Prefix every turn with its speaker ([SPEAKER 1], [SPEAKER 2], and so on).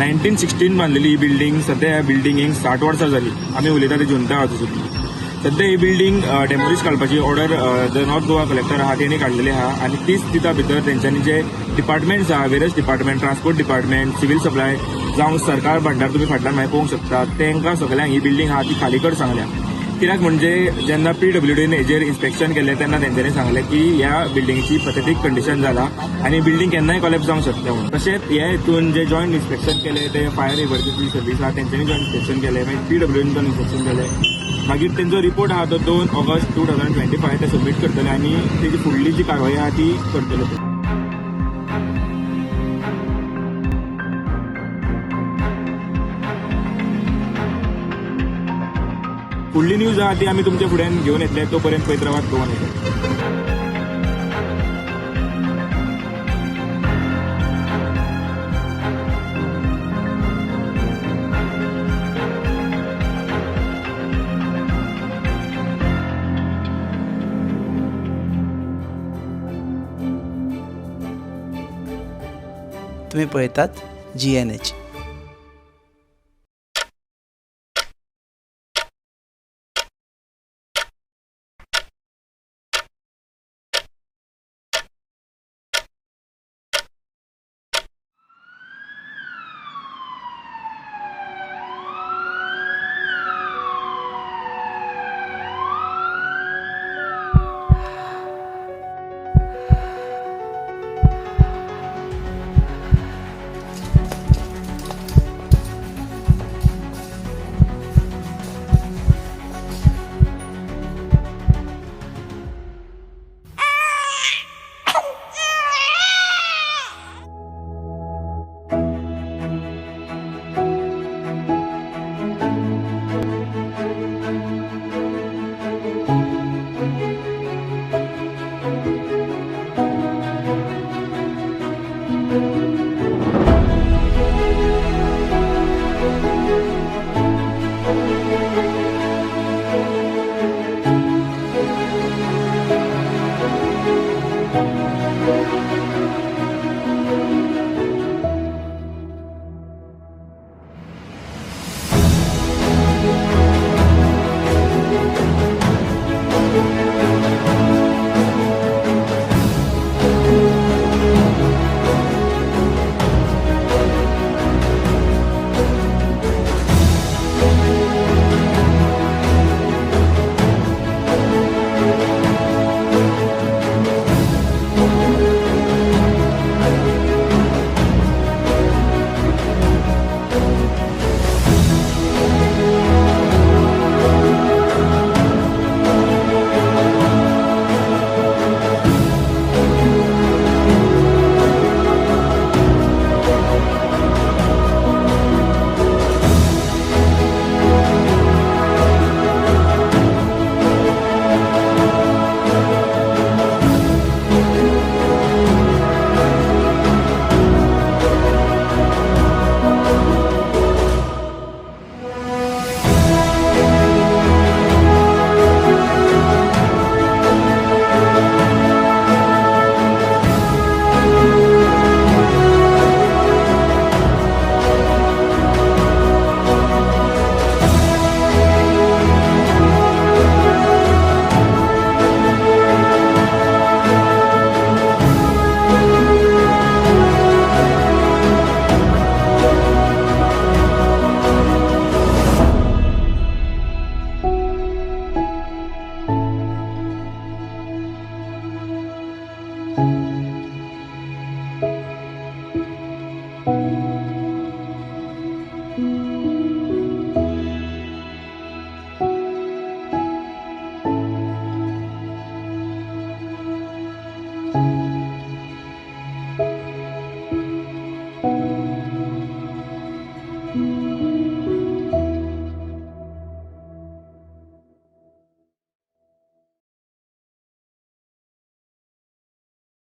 [SPEAKER 1] 1916 बांदलेली ही building. सद्या ह्या बिल्डिंगेक 60 वर्सां जाली. आमी उलयता ते जुंता हाऊसाची. सद्या ही बिल्डींग डेमोलिश काडपाची order the North Goa collector आहा तेणी काडलेली आहा आनी तीच दिता भितर तेंच्यांनी जे डिपार्टमेंट्स आहा, various department, transport department, civil supply जावं सरकार भांडार तुमी फाटल्यान मागीर पळोवंक शकता, तांकां सगळ्यांक ही बिल्डींग आहा ती खाली कर सांगल्या. कित्याक म्हणजे जेन्ना पीडब्ल्यूडीन हेजेर इन्स्पेक्शन केलें तेन्ना तेंच्यांनी सांगलें की ह्या बिल्डिंगची पथेटीक कंडिशन जाला आनी बिल्डींग केन्नाय कोलॅप्स जावंक शकता म्हणून. तशेंच हे हितून जे जॉयंट इन्स्पेक्शन केलें ते फायर इमर्जन्सी सर्वीस आहा तेंच्यांनी जॉयंट इन्स्पेक्शन केलें, मागीर पीडब्ल्यूडीन जॉयंट इन्स्पेक्शन केलें. मागीर तेंचो रिपोर्ट आहा तो 2 ऑगस्ट 2025 ते सबमीट करतले आनी तेजी फुडली जी कारवाई आहा ती करतले. फुडली न्यूज आहा ती आमी तुमच्या फुड्यान घेवन येतले. तो पर्यंत पळयत रावात गोवा नेशन.
[SPEAKER 2] तुम्ही पळयतात जीएनएच.